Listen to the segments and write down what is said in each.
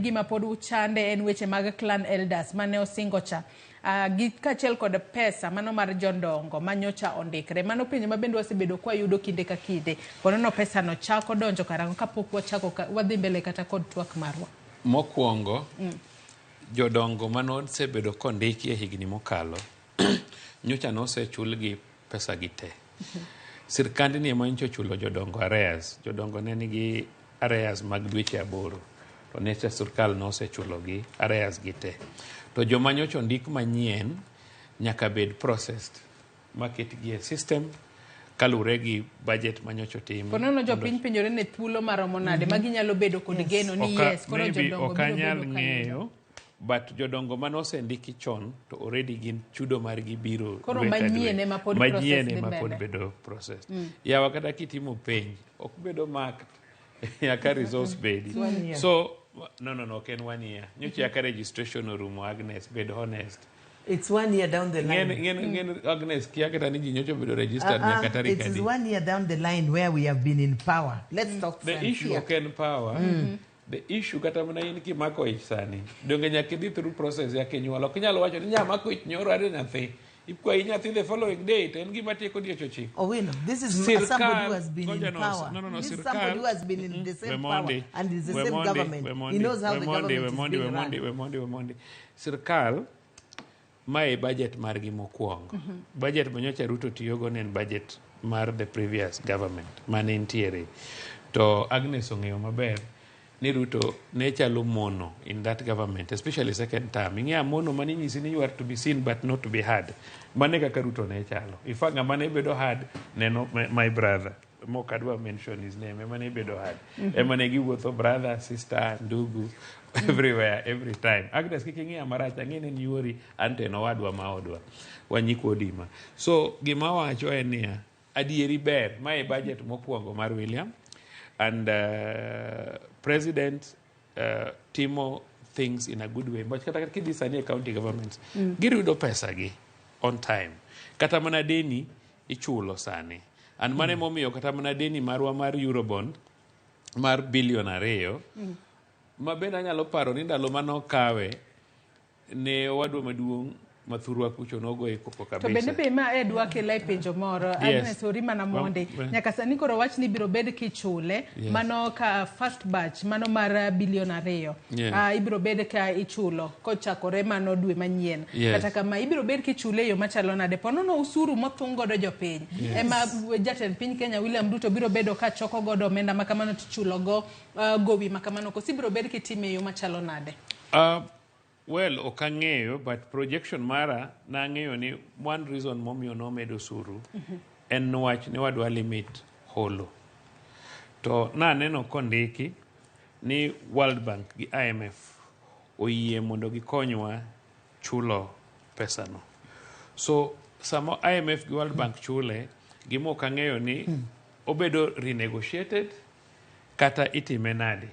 gima pod uchande en weche mag clan elders mane osingo cha. Gi kaachiel kod pesa mano mar jodongo manyocha ondikre. Mano penjo ma bende wasebedo kwayudo kinde ka kinde. Ponono pesa no chako donjo karang'o kapok wachako ka, wadhi mbele kata kod twak marwa. Mokwongo, jodongo manosebedo kondiki e higni mokalo, nyocha nosechulgi pesa gi te. Sirkandni ema nyocha ochulo jodongo arrears. Jodongo ne nigi arrears mag dweche 8. To nyocha sirkal nosechulogi arrears gi te. To joma nyocha ondik manyien nyaka bed processed maketgi e system kaluwore gi budget manyocha otim. Ponono jopiny penjore ne thuolo maromo nade ma ginyalo bedo kod geno ni yes koro maybe jodongo ok biro anyal bedo ka yudo. Ng'eyo, but jodongo manosendiki chon to already gin chudo margi biro Koro dwe ka dwe. Manyien ema pod process Manyien dhi ema pod mbele. Bedo process. Yawa, kata kitimo penj ok bedo marked nyaka resource bedi. One year. So no, ok en one year. Nyocha yaka registration orumo. Agnes, bed honest. It's one year down the line. Ng'en Agnes kia kata ni ji nyocha obedo registered nyaka tarik It is adi. one year down the line where we have been in power. Let's talk The frank issue here. ok en power. The issue, kata mana in kimako ich sani, donge nyaka idhi through process yaka inyuol? Ok inyal wacho ni nyamako ich nyoro ari nyathi, ikwayi nyathi the following day, to en gima tieko dieche 9. Owino, this is somebody who has been in power. No, This is Sirkal. Somebody who has been in the same power Wemondi, and is the same Wemondi, government. Wemondi, He knows how the Wemondi, government is Wemondi, being Wemondi, run. Wemondi, Wemondi. Sirkal mae budget margi mokwongo. Budget manyocha Ruto tiyogo ne en budget mar the previous government mane nitiere. To Agnes ong'eyo maber ni Ruto ne chalo mono in that government, especially second term. Ing'eyo mono mane inyisi ni you are to be seen but not to be heard. Mane kaka Ruto ne chalo. In fact, ng'ama ne bedo heard neno my brother. Mok adwa mention his name, ema ne bedo heard. Ema ne giwuotho brother, sister, ndugu, everywhere, every time. Agnes, kik ing'iya marach, ang'e ni en yuori, an to en owadwa ma odwa. Wanyikwa odima. So, gima wacho en niya, adieri ber, mae budget mokwongo mar William, and president timo things in a good way. But kata kidhi sani e county governments, giyudo pesa gi on time. Kata mana deni ichulo sani. And mano emomiyo kata mana deni marwa mar Eurobond mar bilion 2 ma bende anyalo paro ni ndalo manokawe ne owadwa maduong' mathurwa kucho nogoye koko To bende kabisa. Be ma Ed wakela e penjo moro. Yes. Agnes ori mana mondi. Nyaka sani koro wach ni ibiro bed kichule mano ka first batch mano mar bilion 2. Ibiro bed ka ichulo kochakore mano dwe manyien. Kata kama ibiro bed kichule e yo machalo nade? Ponono usuru mothung godo jopiny. Ema jatend piny Kenya William Ruto biro bedo ka choko godo omenda makamano tichulo go gowi makamano koso ibiro bed kitime e yo machalo nade? Well, ok ang'eyo, but projection mara nang'eyo ni one reason momiyo nomed osuru en wach ne wadwa limit holo. To naneno kondiki ni World Bank gi IMF oyie mondo gikonywa chulo pesano. So sama IMF gi World Bank chule, gima ok ang'eyo ni obedo renegotiated kata itime nade.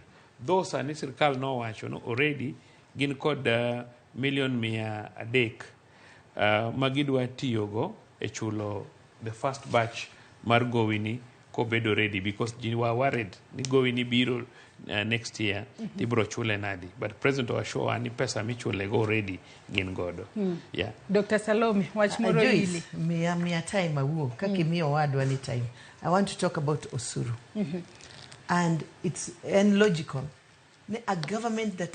Though sani sirkal nowacho ni already gin kod milion 300 ma gidwa tiyogo e chulo the first batch mar gowini kobedo ready, because ji were worried ni gowini biro next year, tibiro chule nadi, but president oassure ni pesa michulego already gin godo, yeah. Dr. Salome, wach moro Joyce, ili. miya time awuo kaka imiyo owadwa ni time. I want to talk about osuru. And it's and logical. A government that